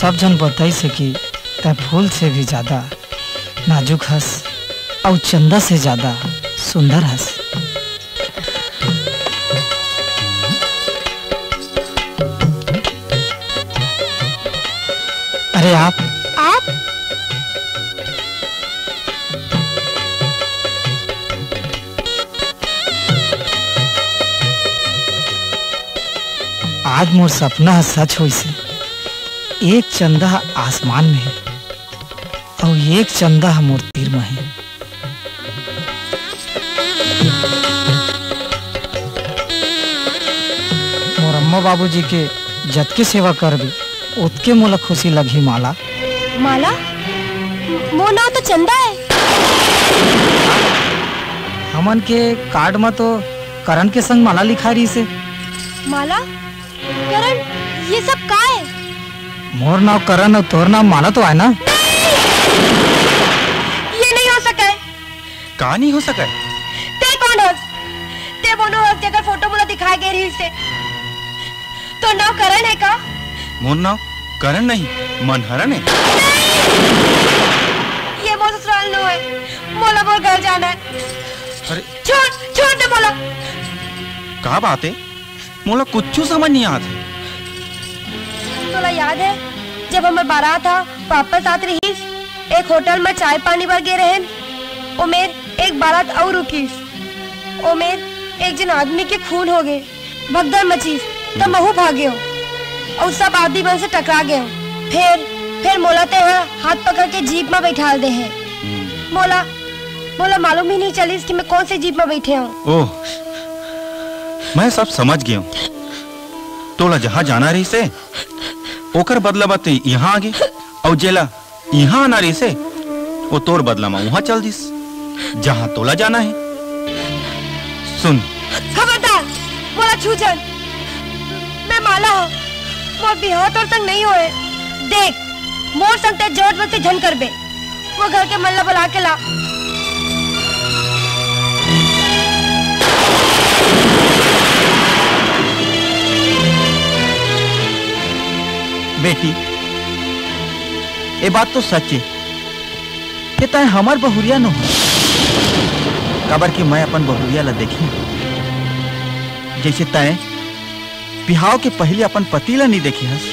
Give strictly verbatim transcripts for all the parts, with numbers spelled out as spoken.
सब झन बताइस हे कि तैं फूल से भी ज्यादा नाजुक हस अउ चंदा से ज्यादा सुंदर हस। अरे आप। आप? आज मोर सपना ह सच होइस हे। एक चंदा ह आसमान में हे, अउ एक चंदा ह मोर तीर में हे। मोर अम्मा बाबूजी के जतके सेवा करबे, ओतके मोला खुशी लगही माला। माला? मोर नाव तो चंदा हे। हमन के कार्ड म तो करण के संग माला लिखाय रहिस हे। माला? करण, ये सब का हे? मोर नाव करण अउ तोर नाव माला तो आय ना? नहीं! ये नहीं हो सके। का नहीं हो सके? तैं कोन हस? तैं मोनो हस, जेकर फोटो मोला दिखाय गे रहिस हे। तोर नाव करण हे का? मोर नाव करण नहीं, मनहरण हे। नहीं! ये मोर ससुराल नो हे। मोला मोर घर जाना हे। अरे। छोड़, छोड़ दे मोला। का बात हे? मोला कुछू समझ नहीं आत हे। तोला याद हे, जब हमर बारात ह वापस आत रहिस, एक होटल म चाय पानी बर गे रहेन, ओमेर एक बारात अउ रुकिस, ओमेर एक झन आदमी के खून हो गे, भगदड़ मचिस, त महू भागेंव अउ सब आदमी मन से टकरा गेंव। फेर, फेर मोला तेहा हाथ पकड़ के जीप म बइठाल दे हे। हम्म। मोला, मोला मालूम ही नहीं चलिस कि मैं कोन से जीप म बइठे हंव। ओह, मैं सब समझ गेंव। तोला जहाँ जाना रहिस हे, ओकर बदला म तैं इहाँ आगे, अउ जेला इहाँ आना रहिस हे, वो तोर बदला म उहाँ चल दिस, जहाँ तोला जाना हे। सुन। खबरदार, मोला छू झन। मैं माला हंव, मोर बिहाव तोर संग नहीं होय। देख, मोर संग तैं जोर जोर से झन करबे। वो घर के मन ला बुला के ला। बेटी, ए बात तो सच हे कि तैं हमर बहुरिया नो हस, काबर कि मैं अपन बहुरिया ला देखे हंव, जइसे तैं बिहाव के पहिली अपन पति ला नइ देखे हस,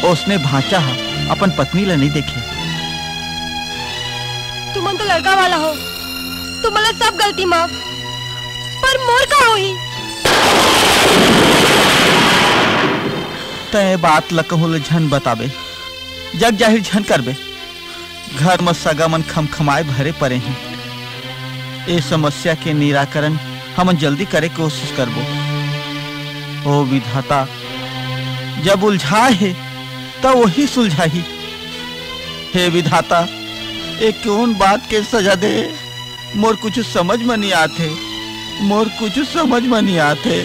ओसने भांचा ह अपन पत्नी ला नइ देखे। तुमन तो लड़का वाला हो, तुमन ला सब गलती माफ, पर मोर का होही? तैं ए बात ला कहूं ले झन बताबे, जग जाहिर झन करबे। घर म सगा मन खमखमाए भरे परे हें। ए समस्या के निराकरण हमन जल्दी करे के कोशिश करबो। ओ विधाता, जब उलझाए हे, त वही सुलझाही। हे विधाता, ए कोन बात के सजा दे? मोर कुछ समझ म नइ आथे, मोर कुछ समझ म नइ आथे।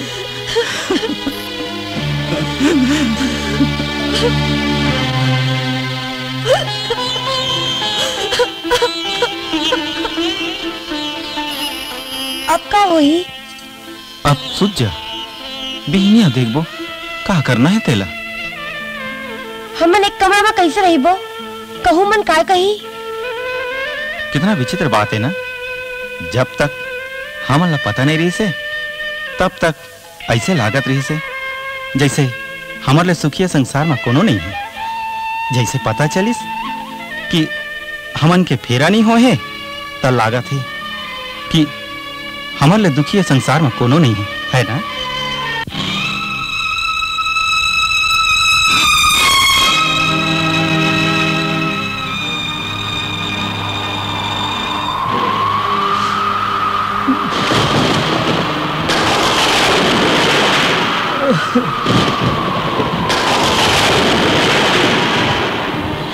अब का होही? अब सुत जा, बिहनिया देखबो, का करना हे तेला। हमन एक कमरा म कइसे रहिबो? कहूं मन काय कही? कितना विचित्र बात हे ना, जब तक हमन ला पता नइ रहिस हे, तब तक अइसे लागत रहिस हे, जइसे हमर ले सुखिया संसार म कोनो नइ हे। जइसे पता चलिस कि हमन के फेरा नइ होए हे, त लागत हे कि हमर ले दुखिया संसार म कोनो नइ हे, है ना?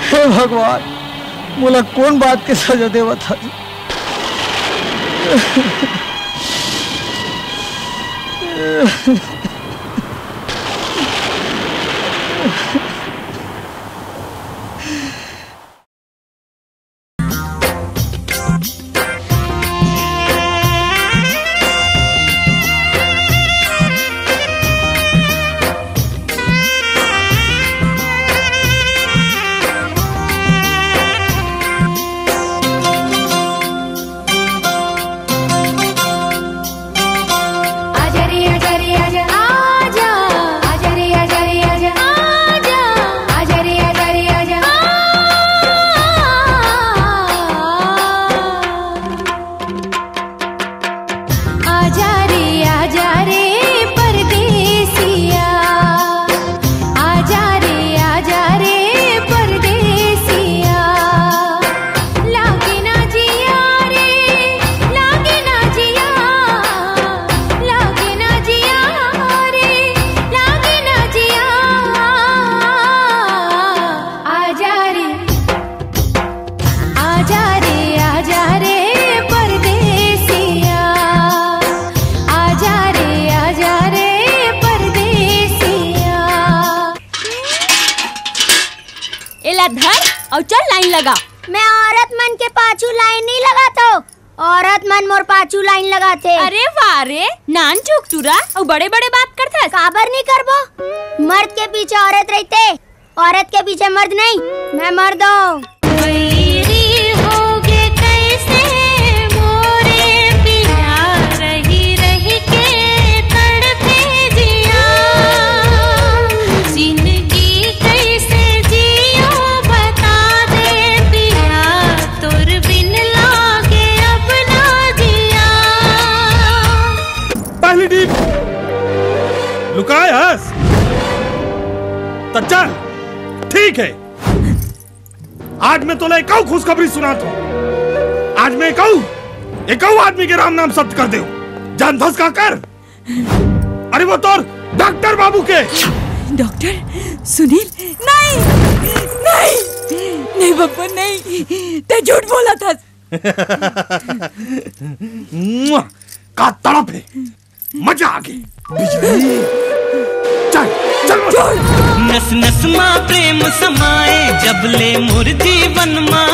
हे भगवान, मोला कोन बात के सजा देवत हस? आजा रे, आजा रे परदेसिया, आजा रे, आजा रे परदेसिया। एला धर अउ चल लाइन लगा। मैं औरत मन के पाछू लाइन नहीं लगात हूँ, औरत मन मोर पाछू लाइन लगाथे। अरे वाह रे, नान चुक टुरा अउ बड़े बड़े बात करथस। काबर नहीं करबो, मर्द के पीछे औरत रहिथे, औरत के पीछे मर्द नहीं, मैं मर्द हूँ। वैरी होगे कैसे मोरे पिया, रही रही के तड़पे जिया। जिंदगी कैसे जियो बता दे पिया, तोर बिन लागे अब ना जिया। पहली डीप लुकाए हस। त चल, ठीक है, आज मैं तोला एक अउ खुशखबरी सुनात हूँ। आज मैं एक अउ, एक अउ आदमी के राम नाम सत्य कर देव। जानथस का कर? अरे वो तोर डॉक्टर बाबू के। डॉक्टर सुनील? नहीं, नहीं, नहीं बब्बा, नहीं, ते झूठ बोलत हस। मुआ, का तड़प है, मजा आ गई। बिजली, चल, चल, चल। नस नस मा प्रेम समाए, जब ले मोर जीवन मा